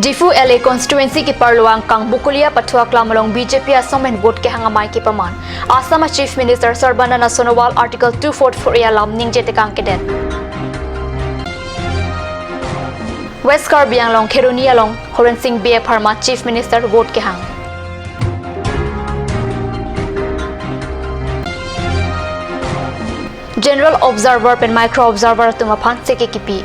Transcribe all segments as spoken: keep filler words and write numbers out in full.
Diphu L A constituency keparlo angkang Bokolia Pathu aklam along B J P asong pen vote kehang amei kepaman. Assam Chief Minister Sarbananda Sonowal Article two forty-four A alam ningje tekang kedet. West Karbi Anglong Kheroni along Horen Sing Bey apharman Chief Minister vote kehang. General Observer pen Micro Observer atum aphan seke kipi.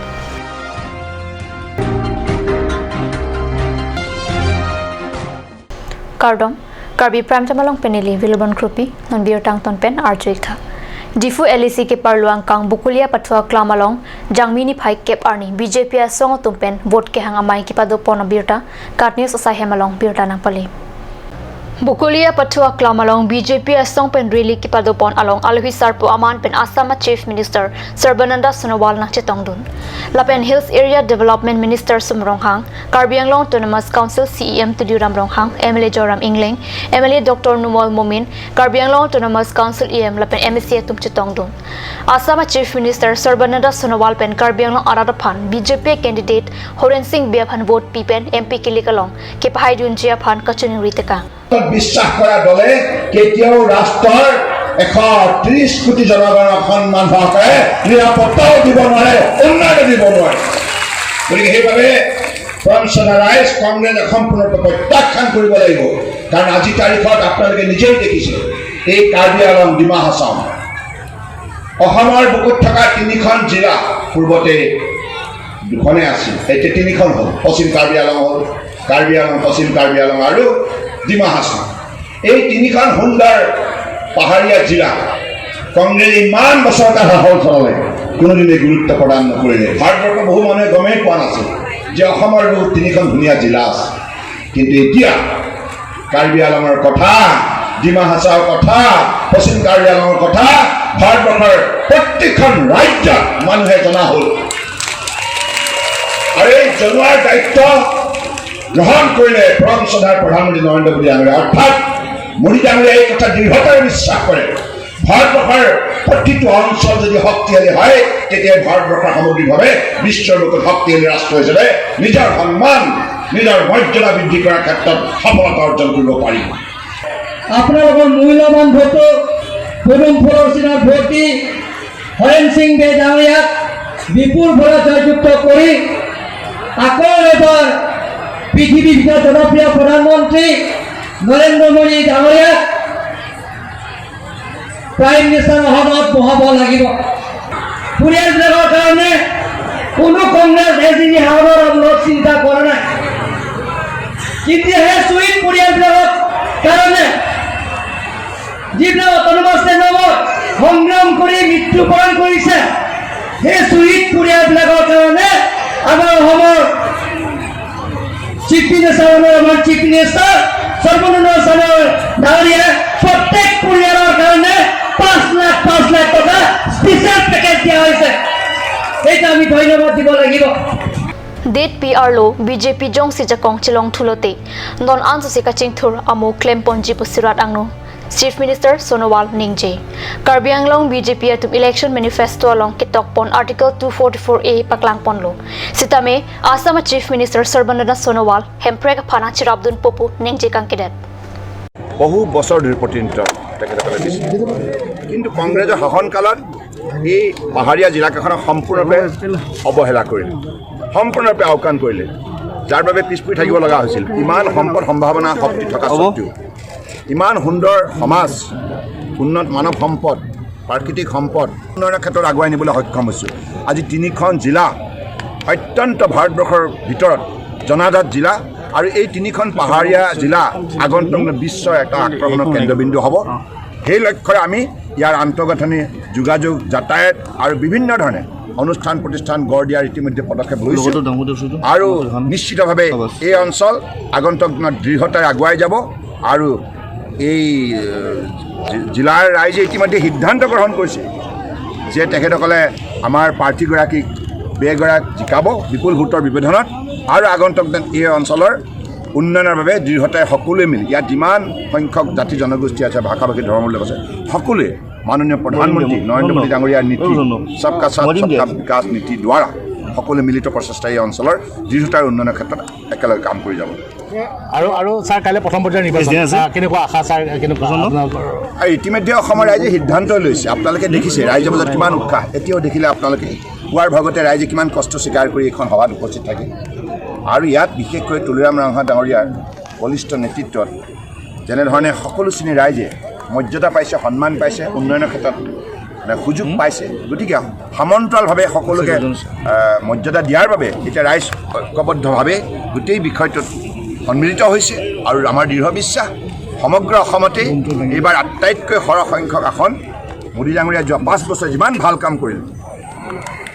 Kardom, Karbi Prime Time along pen neli Vilobon Kropi, non birta angton pen arju-ik tha. Diphu L A C keparlo angkang Bokolia Pathu aklam along Jangmi niphai kep arni B J P asong atum pen vote kehang amei kepadopon abirta, KAT News asai hem along birta nangpale. Bokolia Pathu aklam along B J P asong pen rally kepadopon along alohi sarpo aman pen Assam Chief Minister Sarbananda Sonowal nangchetongdun. Lapen Hills Area Development Minister Sum Ronghang, Karbi Anglong Autonomous Council C E M Tuliram Ronghang, M L A Joyram Engleng, M L A Doctor Numal Momin, Karbi Anglong Autonomous Council E M lapen M A C atum chetongdun. Assam Chief Minister Sarbananda Sonowal pen Karbi Anglong arat aphan B J P candidate Horen Sing Bey aphan vote pi pen M P kilik along kepahaidunji aphan kachiningri tekang. বিশ্বাস কৰা দলে কেতিয়াও ৰাষ্ট্ৰৰ এশ ত্ৰিশ কোটি জনগণক সন্মান সহকাৰে নিৰাপত্তাও দিব নোৱাৰে, উন্নয়নো দিব নোৱাৰে। গতিকে সেইবাবে ফ্ৰণ্ট ছডাৰ ৰাইজ কংগ্ৰেছে সম্পূৰ্ণৰূপে প্ৰত্যাখ্যান কৰিব লাগিব। কাৰণ আজি তাৰিখত আপোনালোকে নিজেই দেখিছে, এই কাৰ্বি আংলং, ডিমা হাছাও, অসমৰ বুকুত থকা তিনিখন জিলা, পূৰ্বতে দুখনে আছিল, এতিয়া তিনিখন হ'ল, পশ্চিম কাৰ্বি আংলং হ'ল, কাৰ্বি আংলং, পশ্চিম কাৰ্বি আংলং আৰু ডিমা হাছাও। এই তিনিখন সুন্দৰ পাহাৰীয়া জিলা কংগ্ৰেছে ইমান বছৰ এটা শাসন চলালে, কোনোদিনে গুৰুত্ব প্ৰদান নকৰিলে। ভাৰতবৰ্ষৰ বহু মানুহে গমেই পোৱা নাছিল যে অসমৰ বুকুত তিনিখন ধুনীয়া জিলা আছে। কিন্তু এতিয়া কাৰ্বি আংলঙৰ কথা, ডিমা হাছাওৰ কথা, পশ্চিম কাৰ্বি আংলঙৰ কথা ভাৰতবৰ্ষৰ প্ৰত্যেকখন ৰাজ্যত মানুহে জনা হ'ল। আৰু এই জনোৱাৰ দায়িত্ব গ্ৰহণ কৰিলে ফ্ৰণ্ট ছডাৰ প্ৰধানমন্ত্ৰী নৰেন্দ্ৰ মোদী ডাঙৰীয়া। অৰ্থাৎ মোদী ডাঙৰীয়াই এই কথা দৃঢ়তাৰে বিশ্বাস কৰে। ভাৰতবৰ্ষৰ প্ৰতিটো অঞ্চল যদি শক্তিশালী হয়, তেতিয়া ভাৰতবৰ্ষ সামগ্ৰিকভাৱে বিশ্বৰ বুকুত শক্তিশালী ৰাষ্ট্ৰ হিচাপে নিজৰ সন্মান, নিজৰ মৰ্যাদা বৃদ্ধি কৰাৰ ক্ষেত্ৰত সফলতা অৰ্জন কৰিব পাৰিব। আপোনালোকৰ মূল্যৱান ভোটটো পদুম ফুলৰ চিনত ভোট দি হৰেণ সিং বে ডাঙৰীয়াক বিপুল ভোটত জয়যুক্ত কৰি আকৌ এবাৰ পৃথিৱীৰ ভিতৰত জনপ্ৰিয় প্ৰধানমন্ত্ৰী নৰেন্দ্ৰ মোদী ডাঙৰীয়াক প্ৰাইম মিনিষ্টাৰ আসনত বহাব লাগিব। পৰিয়ালবিলাকৰ কাৰণে কোনো কংগ্ৰেছ এ জি পি শাসনৰ আমোলত চিন্তা কৰা নাই, কিন্তু সেই শ্বহীদ পৰিয়ালবিলাকৰ কাৰণে যিবিলাক অট'নমাছ ষ্টেণ্ডৰ সংগ্ৰাম কৰি মৃত্যুবৰণ কৰিছে, সেই শ্বহীদ পৰিয়ালবিলাকৰ কাৰণে আমাৰ অসমৰ চিফ মিনিষ্টাৰ, আমাৰ চিফ মিনিষ্টাৰ সৰ্বানন্দ সোণোৱাল ডাঙৰীয়াই প্ৰত্যেক পৰিয়ালৰ কাৰণে পাঁচ লাখ, পাঁচ লাখ টকা স্পেচিয়েল পেকেজ দিয়া হৈছে। এইটো আমি ধন্যবাদ দিব লাগিব। Det P R lo B J P jongsi jakong chelong thulote, non anso si kachingthur amo klemponji pusi rat angno Chief Minister Sonowal ningje. Karbi Anglong B J P atum election manifesto along ketokpon Article two forty-four A paklangponlo. Sitame Assam Chief Minister Sarbananda Sonowal Hemprek aphan cherapdunpo pu ningje kangkedet. বহু বছৰ ধৰি প্ৰতিনিধিত্ব তেখেতসকলে দিছিল, কিন্তু কংগ্ৰেছৰ শাসনকালত এই পাহাৰীয়া জিলাকেইখনক সম্পূৰ্ণৰূপে অৱহেলা কৰিলে, সম্পূৰ্ণৰূপে আওকাণ কৰিলে, যাৰ বাবে পিছপৰি থাকিব লগা হৈছিল। ইমান সম্পদ সম্ভাৱনা শক্তি থকা স্বত্বেও, ইমান সুন্দৰ সমাজ, উন্নত মানৱ সম্পদ, প্ৰাকৃতিক সম্পদ উন্নয়নৰ ক্ষেত্ৰত আগুৱাই নিবলৈ সক্ষম হৈছোঁ। আজি তিনিখন জিলা অত্যন্ত ভাৰতবৰ্ষৰ ভিতৰত জনাজাত জিলা, আৰু এই তিনিখন পাহাৰীয়া জিলা আগন্তুক বিশ্বই এটা আকৰ্ষণৰ কেন্দ্ৰবিন্দু হ'ব। সেই লক্ষ্যৰে আমি ইয়াৰ আন্তঃগাঁথনি, যোগাযোগ, যাতায়াত আৰু বিভিন্ন ধৰণে অনুষ্ঠান প্ৰতিষ্ঠান গঢ় দিয়াৰ ইতিমধ্যে পদক্ষেপ লৈছোঁ। আৰু নিশ্চিতভাৱে এই অঞ্চল আগন্তুক দিনত দৃঢ়তাৰে আগুৱাই যাব। আৰু এই, এ, জি-, জিলাৰ ৰাইজে ইতিমধ্যে সিদ্ধান্ত গ্ৰহণ কৰিছে যে তেখেতসকলে আমাৰ প্ৰাৰ্থীগৰাকীক, বেগৰাক জিকাব বিপুল ভোটৰ ব্যৱধানত। আৰু আগন্তুক দিনত এই অঞ্চলৰ উন্নয়নৰ বাবে দৃঢ়তাৰে সকলোৱে মিলি, ইয়াত যিমান সংখ্যক জাতি জনগোষ্ঠী আছে, ভাষা ভাষী, ধৰ্ম লোক আছে, সকলোৱে মাননীয় প্ৰধানমন্ত্ৰী নৰেন্দ্ৰ মোদী ডাঙৰীয়াৰ নীতি, সবকা সাথ সবকা বিকাশ নীতি দ্বাৰা সকলো মিলিত প্ৰচেষ্টাই এই অঞ্চলৰ দৃঢ়তাৰ উন্নয়নৰ ক্ষেত্ৰত একেলগে কাম কৰি যাব। আৰু আৰু ছাৰ, কাইলৈ প্ৰথম পৰ্যায়ৰ নিৰ্বাচন। পিছদিনা আছে। আহ, কেনেকুৱা আশা ছাৰ, কেনেকুৱা পচন্দ? আপোনালোকৰ? আৰু ইতিমধ্যে অসমৰ ৰাইজে সিদ্ধান্ত লৈছে। আপোনালোকে দেখিছে ৰাইজৰ মাজত কিমান উৎসাহ। এতিয়াও দেখিলে আপোনালোকে পুৱাৰ ভাগতে ৰাইজে কিমান কষ্ট স্বীকাৰ কৰি এইখন সভাত উপস্থিত থাকে। আৰু ইয়াত বিশেষকৈ তুলিৰাম ৰংহাং ডাঙৰীয়াৰ বলিষ্ঠ নেতৃত্বত যেনেধৰণে সকলো শ্ৰেণীৰ ৰাইজে মৰ্যাদা পাইছে, সন্মান পাইছে, উন্নয়নৰ ক্ষেত্ৰত মানে সুযোগ পাইছে, গতিকে সমান্তৰালভাৱে সকলোকে, আহ, মৰ্যাদা দিয়াৰ বাবে এতিয়া ৰাইজ ঐক্যবদ্ধভাৱে গোটেই বিষয়টোত সন্মিলিত হৈছে। আৰু আমাৰ দৃঢ় বিশ্বাস, সমগ্ৰ অসমতেই এইবাৰ আটাইতকৈ সৰহ সংখ্যক আসন মোদী ডাঙৰীয়া যোৱা পাঁচ বছৰ যিমান ভাল কাম কৰিল,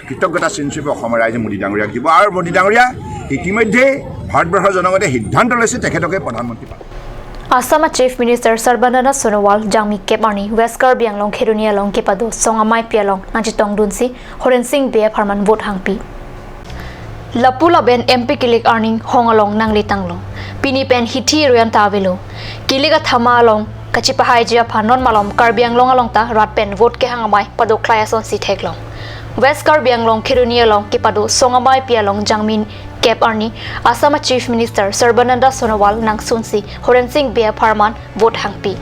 কৃতজ্ঞতা চিনস্বৰূপে অসমৰ ৰাইজে মোদী ডাঙৰীয়াক দিব। আৰু মোদী ডাঙৰীয়া ইতিমধ্যে ভাৰতবৰ্ষৰ জনগণে সিদ্ধান্ত লৈছে তেখেতকে প্ৰধানমন্ত্ৰী পাতিব। Assam Chief Minister Sarbananda Sonowal jangmi kep arni West Karbi Anglong Kheroni along kepado Songamai pi along nangchetongdunsi Horen Sing Bey apharman vote hangpi. Lapu laben M P kilik arni hong along nangle tanglo. Pini pen hithi royan ta avelo. Kilik athama along kachipahaiji aphan non malom Karbi Anglong along ta rat pen vote kehang amei padokhlai asonsi theklong. West Karbi Anglong Kheroni along kepado Songamai pi along jangmi kep arni Assam Chief Minister Sarbananda Sonowal nangsunsi Horen Sing Bey apharman vote hangpi.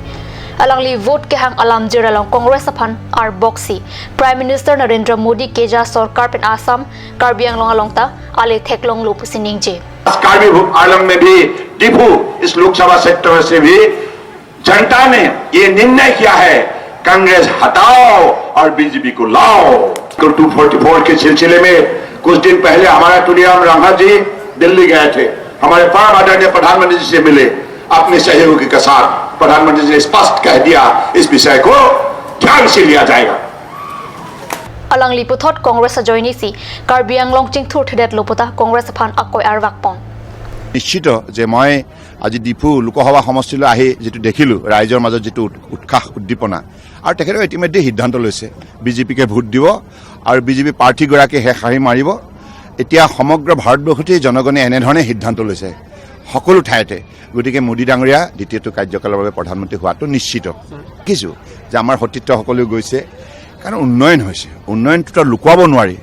Alangli vote kehang alamjir along Congress aphan arboksi Prime Minister Narendra Modi keja sorkar pen Assam Karbi Anglong along ta ale theklonglo pusi ningje. Congress कार्बी भू-, आलम में भी दीफू इस लोकसभा क्षेत्र से भी जनता ने ये निर्णय किया है, कांग्रेस हटाओ और बीजेपी को लाओ। तो टू फोर्टी फोर के सिलसिले में कुछ दिन पहले हमारा तुलिराम रंघा जी दिल्ली गए थे, हमारे परम आदरणीय प्रधानमंत्री जी से मिले, अपने सहयोगी के साथ प्रधानमंत्री जी ने स्पष्ट कह दिया, इस विषय को ध्यान से लिया जाएगा। Alangli puthot Congress ajoinesi Karbi Anglong chingthur thedetlo puta Congress aphan akoi arvakpon. নিশ্চিত যে মই আজি ডিফু লোকসভা সমষ্টিলৈ আহি যিটো দেখিলোঁ, ৰাইজৰ মাজত যিটো উৎ-, উৎসাহ উদ্দীপনা, আৰু তেখেতে ইতিমধ্যে সিদ্ধান্ত লৈছে বিজেপিকে ভোট দিব আৰু বিজেপি প্ৰাৰ্থীগৰাকী শেষ হাঁহি মাৰিব। এতিয়া সমগ্ৰ ভাৰতবৰ্ষতেই জনগণে এনেধৰণে সিদ্ধান্ত লৈছে সকলো ঠাইতে। গতিকে মোদী ডাঙৰীয়া দ্বিতীয়টো কাৰ্যকালৰ বাবে প্ৰধানমন্ত্ৰী হোৱাটো নিশ্চিত। দেখিছোঁ যে আমাৰ সতীৰ্থসকলেও গৈছে, কাৰণ উন্নয়ন হৈছে, উন্নয়নটোতো লুকুৱাব নোৱাৰি।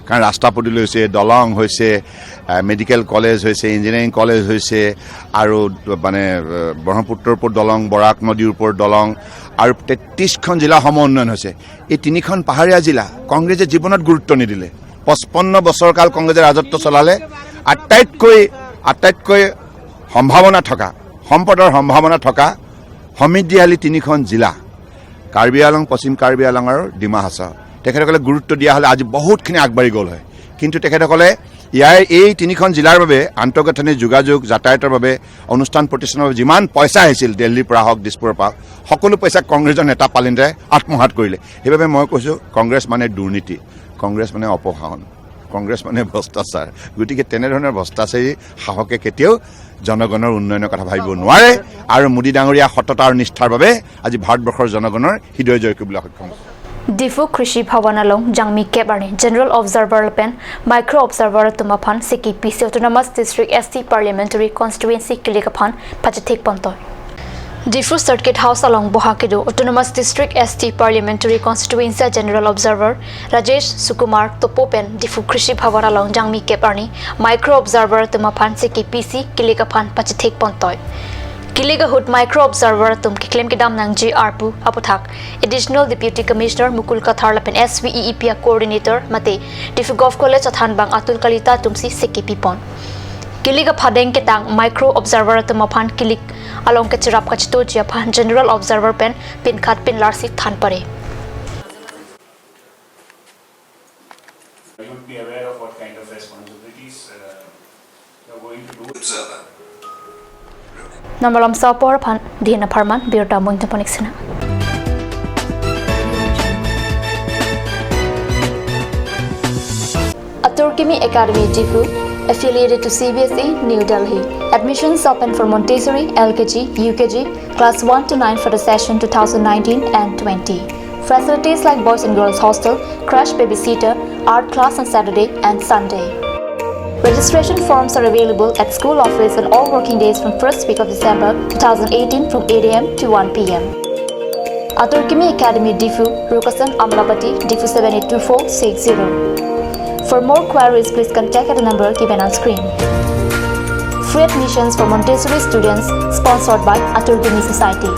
কাৰণ ৰাস্তা পদূলি হৈছে, দলং হৈছে, আহ, মেডিকেল কলেজ হৈছে, ইঞ্জিনিয়াৰিং কলেজ হৈছে, আৰু মানে, আহ, ব্ৰহ্মপুত্ৰৰ ওপৰত দলং, বৰাক নদীৰ ওপৰত দলং, আৰু তেত্ৰিশখন জিলা সম উন্নয়ন হৈছে। এই তিনিখন পাহাৰীয়া জিলা কংগ্ৰেছে জীৱনত গুৰুত্ব নিদিলে। পঁচপন্ন বছৰ কাল কংগ্ৰেছে ৰাজত্ব চলালে। আটাইতকৈ, আটাইতকৈ সম্ভাৱনা থকা, সম্পদৰ সম্ভাৱনা থকা সমৃদ্ধিশালী তিনিখন জিলা, কাৰ্বি আংলং, পশ্চিম কাৰ্বি আংলং আৰু ডিমা হাছাও, তেখেতসকলে গুৰুত্ব দিয়া হ'লে আজি বহুতখিনি আগবাঢ়ি গ'ল হয়। কিন্তু তেখেতসকলে ইয়াৰ এই তিনিখন জিলাৰ বাবে আন্তঃগাঁথনি, যোগাযোগ, যাতায়াতৰ বাবে, অনুষ্ঠান প্ৰতিষ্ঠানৰ বাবে যিমান পইচা আহিছিল দিল্লীৰ পৰা হওক, দিছপুৰৰ পৰা হওক, সকলো পইচা কংগ্ৰেছৰ নেতা পালিতে আত্মসাৎ কৰিলে। সেইবাবে মই কৈছোঁ, কংগ্ৰেছ মানে দুৰ্নীতি, কংগ্ৰেছ মানে অপশাসন, কংগ্ৰেছ মানে ভ্ৰষ্টাচাৰ। গতিকে তেনেধৰণৰ ভ্ৰষ্টাচাৰী সাহসে কেতিয়াও জনগণৰ উন্নয়নৰ কথা ভাবিব নোৱাৰে। আৰু মোদী ডাঙৰীয়া সততা আৰু নিষ্ঠাৰ বাবে আজি ভাৰতবৰ্ষৰ জনগণৰ হৃদয় জয় কৰিবলৈ সক্ষম হৈছে। Diphu Krishi Bhavan along jangmi kep arni General Observer lapen Micro Observer atum aphan C K P C Autonomous District S T Parliamentary Constituency kilik aphan pachethekpon toi. Diphu Circuit House along boha kedo Autonomous District S T Parliamentary Constituency General Observer Rajesh Sukumar Topo pen Diphu Krishi Bhavan along jangmi kep arni Micro Observer atum aphan C K P C kilik aphan pachethekpon toi. Kilik ahut Micro Observer atum keklem kedam nangji arpu aputhak Additional Deputy Commissioner Mukul Kathar lapen S V E E P a Coordinator mate Diphu Govt College athanbang Atul Kalita atumsi C K P pon. Kilik aphadeng ketang Micro Observer atum aphan kilik along kecherap kachetoji aphan General Observer pen pinkhat pinlarsi than pare. You would be aware of what kind of responsibilities, uh, you're going to do. Observer. Non malom sa apor aphan dina pharman birta moing taponik sina. Atur Kimi Academy Diphu, affiliated to C B S E, New Delhi. Admissions open for Montessori, L K G, U K G, class one to nine for the session two thousand nineteen and twenty. Facilities like boys and girls hostel, crash babysitter, art class on Saturday and Sunday. Registration forms are available at school office on all working days from first week of December two thousand eighteen from eight A M to one P M. Atur Kimi Academy Diphu, Rukasan Amlapati, Diphu seven eight two four six zero. For more queries, please contact at the number given on screen. Free admissions for Montessori students, sponsored by Atul Bini Society.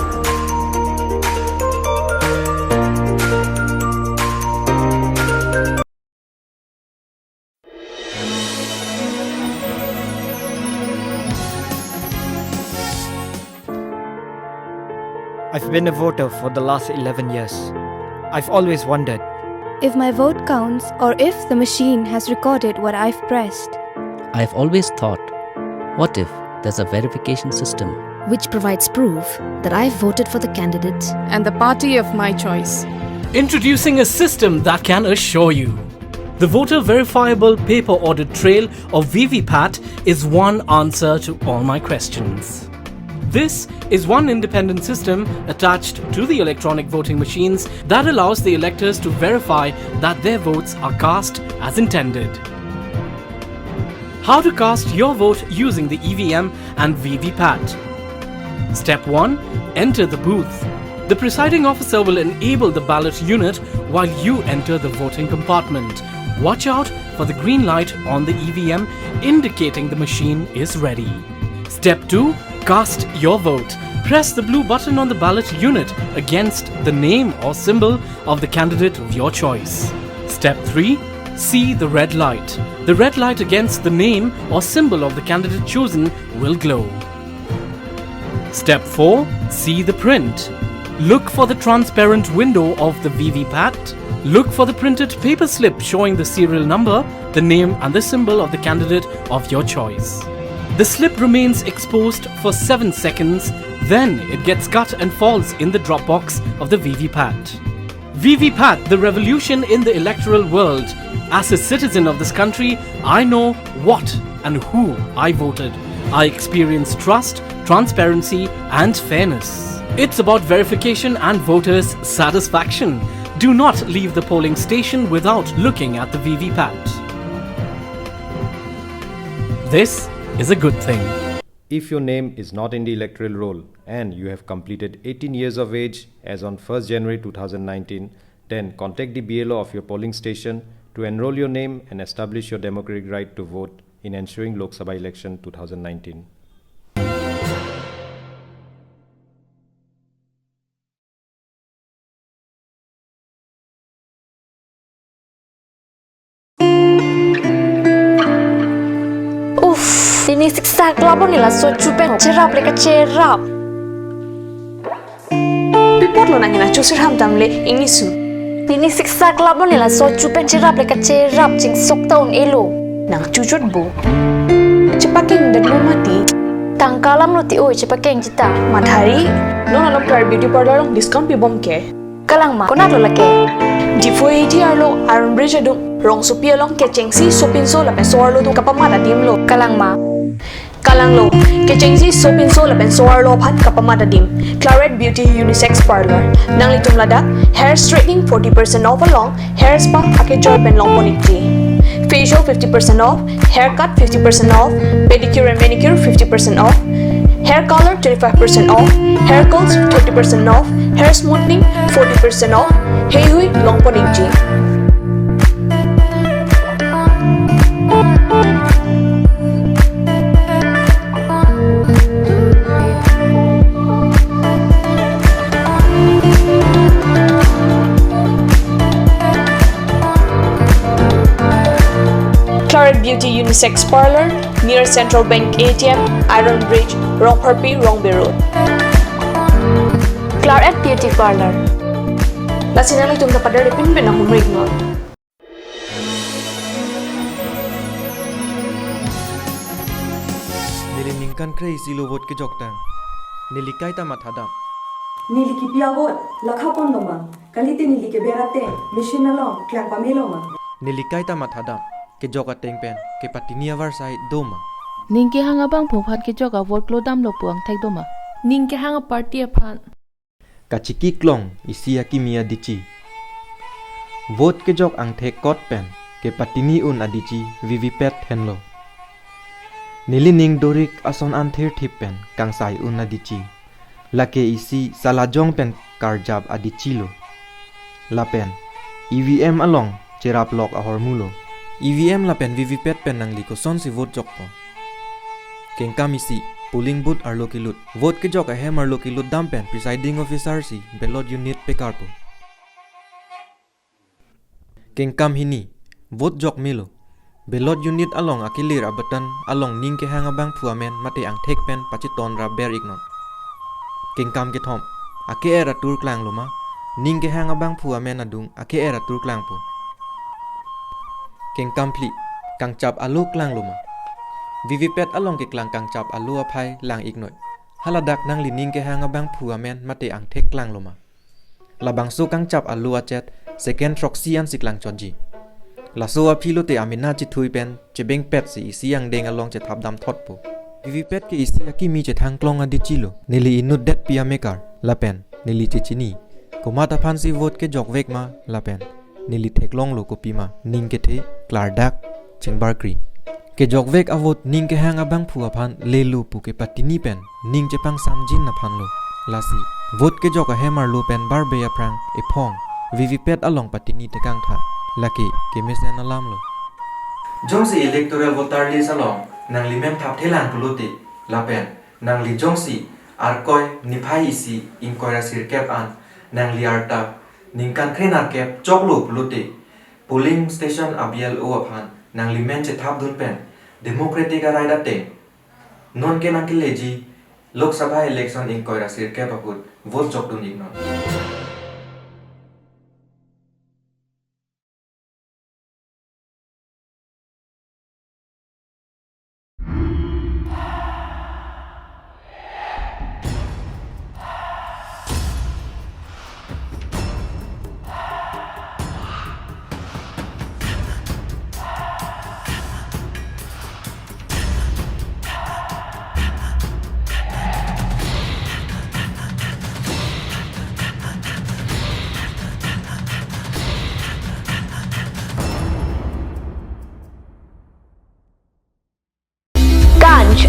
I've been a voter for the last eleven years. I've always wondered if my vote counts or if the machine has recorded what I've pressed. I've always thought, what if there's a verification system which provides proof that I've voted for the candidate and the party of my choice? Introducing a system that can assure you the voter verifiable paper audit trail, or V V PAT, is one answer to all my questions. This is one independent system attached to the electronic voting machines that allows the electors to verify that their votes are cast as intended. How to cast your vote using the E V M and V V PAT. Step one. Enter the booth. The presiding officer will enable the ballot unit while you enter the voting compartment. Watch out for the green light on the E V M indicating the machine is ready. Step two. Cast your vote. Press the blue button on the ballot unit against the name or symbol of the candidate of your choice. Step three. See the red light. The red light against the name or symbol of the candidate chosen will glow. Step four. See the print. Look for the transparent window of the V V PAT. Look for the printed paper slip showing the serial number, the name and the symbol of the candidate of your choice. The slip remains exposed for seven seconds, then it gets cut and falls in the drop box of the V V PAT. V V PAT, the revolution in the electoral world. As a citizen of this country, I know what and who I voted. I experience trust, transparency, and fairness. It's about verification and voters' satisfaction. Do not leave the polling station without looking at the V V PAT. This is a good thing. If your name is not in the electoral roll and you have completed eighteen years of age as on first January two thousand nineteen, then contact the B L O of your polling station to enroll your name and establish your democratic right to vote in ensuing Lok Sabha election two thousand nineteen. Uff, pini siksak labon nila so chupen cherap le kacherap. Pi apotlo nangli nangchusir ham tamle ingnisu. Pini siksak labon nila so chupen cherap le kacherap chingsok ta un-elo. Nangchuchot bo. Chepakeng det lo mati. Tangka alam lo ti oi chepakeng chita. Mathari. Non along Clarette Beauty Parlour along discount pibom ke. Kalang ma, konat lo lake? Diphu A T arlo, Iron Bridge adung, rongsopi along kechengsi sopinso lapen so-arlo atum kapamat adim lo. Kalang ma? Kalang lo, kechengsi sopinso lapen so-arlo aphan kapamat adim. Clarette Beauty Unisex Parlour. Nanglitum ladak hair straightening forty percent off along hair spa akejoi pen longpon ikji. Facial fifty percent off, haircut fifty percent off, pedicure and manicure fifty percent off, hair color twenty-five percent off, hair curls thirty percent off, hair smoothing forty percent off, heihui longpon ikji. Clarette Beauty Unisex Parlour, near Central Bank A T M, Iron Bridge, Rongpharpi, Rongbe Road. Clarette Beauty Parlour. Lasi nanglitum ta pader pinpin ahumrik non. Neli ningkan kre-isi lo vote kejok tang. Neli kaita mathadam. Neli kipi a-vote lakha pon doma. Kalite neli keber ateng machine along klang pamelo ma. Neli kaita mathadam. Kejok ateng pen kepatini avarsai doma. Ning kehang abangphu aphan kejok a-vote klodamlo pu angthek doma. Ning kehang a-party aphan. Kachiki klong isi akimi adichi. Vote kejok angthek kot pen kepatini un adichi V V PAT henlo. Nelining dorik ason an thirthip pen kangsai un adichi. Lake isi salajong pen karjap adichi lo. Lapen E V M along cherap lok ahormu lo. E V M lapen V V P A T pen nangli kosonsi vote jokpo? Kengkam isi, polling booth arlo kelut. Vote kejok ahem arlo kelut dam pen presiding officer si ballot unit pekarpo. Kengkam hini, vote jok melo. Ballot unit along akelir a-button along ning kehang abangphu amen mate angthek pen pachiton rap ber iknon. Kengkam kethom, ake-er atur klanglo ma? Ning kehang abangphu amen adung ake-er atur klangpo. Kengkam phli, kangchap alo klanglo ma? V V P A T along keklang kangchap alo aphai lang iknoi. Haladak nangli ning kehang abangphu amen mate angthek klanglo ma? Labangso kangchap alo achet second throksi ansi klangchotji. Laso aphi lote amena chethui pen chebengpet si isi angdeng along chethap damthotpo. V V P A T ke isi akimi chethang klong adichi lo. Neli inutdetpi amekar lapen neli chechini. Komat aphansi vote kejokvek ma lapen neli theklonglo kopima ning kethe klardak chingbarkri. Kejokvek a-vote ning kehang abangphu aphan lelo pu kepatini pen ning chepangsamjin aphanlo. Lasi vote kejok ahem arlo pen barbe aphrang ephong V V P A T along patini tekangtha. Lake kemesen alamlo. Jongsi electoral voter list along nanglimen thapthelang pulote lapen nangli jongsi Arkoi niphai isi ingkoi ra sirkep an nangli arta ningkan kre nerkep choklo pulote polling station a-B L O aphan nanglimen chethapdun pen democratic a-right ateng nonke nangkeleji Lok Sabha election ingkoi ra sirkep ahut vote jokdun iknon. Ganj.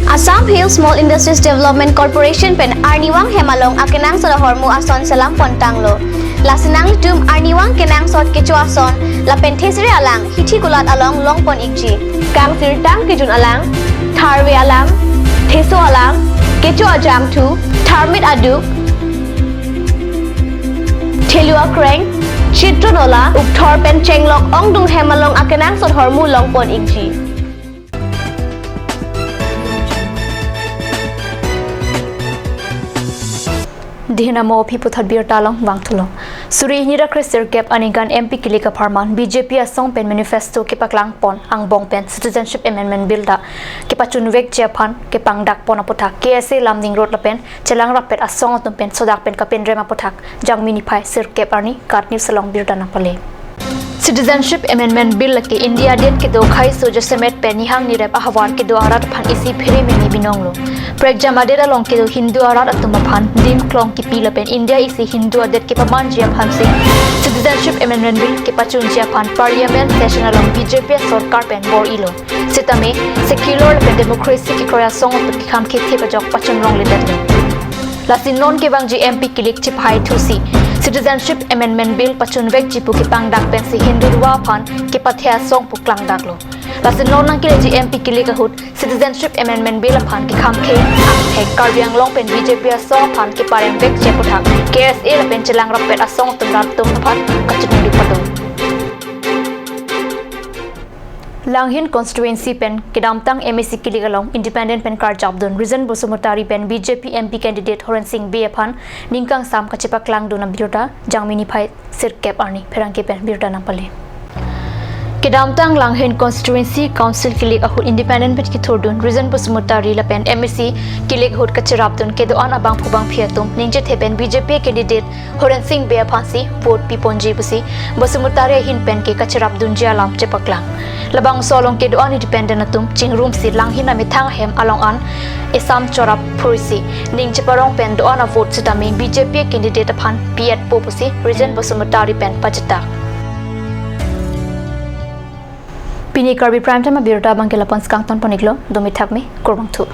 Assam Hill Small Industries Development Corporation pen arnivang hem along akenangsot ahormu ason selam pontanglo. Lasi nanglitum arnivang kenangsot kecho ason lapen thesere alang hithi kulat along longpon ikji. Kangsirtang kejun alang, tharve alang, theso alang, kecho ajangthu, tharmit aduk, thelu akreng, chitro nola, ukthor pen chenglok ongdung hem along akenangsot ahormu longpon ikji. Dihina mo aphi puthot birta along vangthulo. Suri hini ra kre sirkep aningkan M P kilik apharman B J P asong pen manifesto kepaklangpon angbong pen Citizenship Amendment Bill ta kepachunvekji aphan kepangdakpon aputhak K S A Lumding Road lapen chelang rappet asong atum pen sodak pen kapenrem aputhak Jangmi niphai sirkep arni KAT News along birta nangpale. Citizenship Amendment Bill lake India adet kedo khaiso jasemet pen nihang nirep ahavar kedo arat aphan isi phere meme binonglo. Prekjam adet along kedo Hindu arat atum aphan dim klong kipi lapen India isi Hindu adet kepamanji aphansi Citizenship Amendment Bill kepachunji aphan Parliament session along B J P sorkar pen bor-ilo. Sitame secular lapen democracy kekroi asong atum kekham kethe pajok pachun longledetlo. Lasi non kevangji M P kilik chiphaithu si Citizenship Amendment Bill pachunvekji pu kepangdak pensi Hindutva aphan kepathe asong pu klangdaklo. Lasi non nangkeleji M P kilik ahut Citizenship Amendment Bill aphan kekhamkhe angthek Karbi Anglong pen B J P asong aphan keparemvekji aputhak K S A lapen chelang rappet asong atum rat atum aphan kachiningri padun. Langhin constituency pen kedamtang M A C kilik along independent pen karjapdun Rijen Basumatary pen B J P M P candidate Horen Sing Bey aphan ningkangsam kachepaklangdun abirta Jangmi niphai sirkep arni pherangke pen birta nangpale. Kedamtang Langhin constituency council kilik ahut independent pen kethurdun Rijen Basumatary lapen M A C kilik ahut kacherapdun kedo-an abangphu bangphi atum ningjethe pen B J P candidate Horen Sing Bey aphansi vote piponji pusi Basumatary ahin pen ke kacherapdunji alam chepaklang. Labangso along kedo-an independent atum chingrumsi Langhin amethang ahem along an esam chorap phurisi ning cheparong pen do-an avote sitame B J P candidate aphan pi-etpo pusi Rijen Basumatary pen pachitak. Pini Karbi Prime Time abirta abangke lapu-an si kangtonpon iklo, dome thakme, kurvangthu.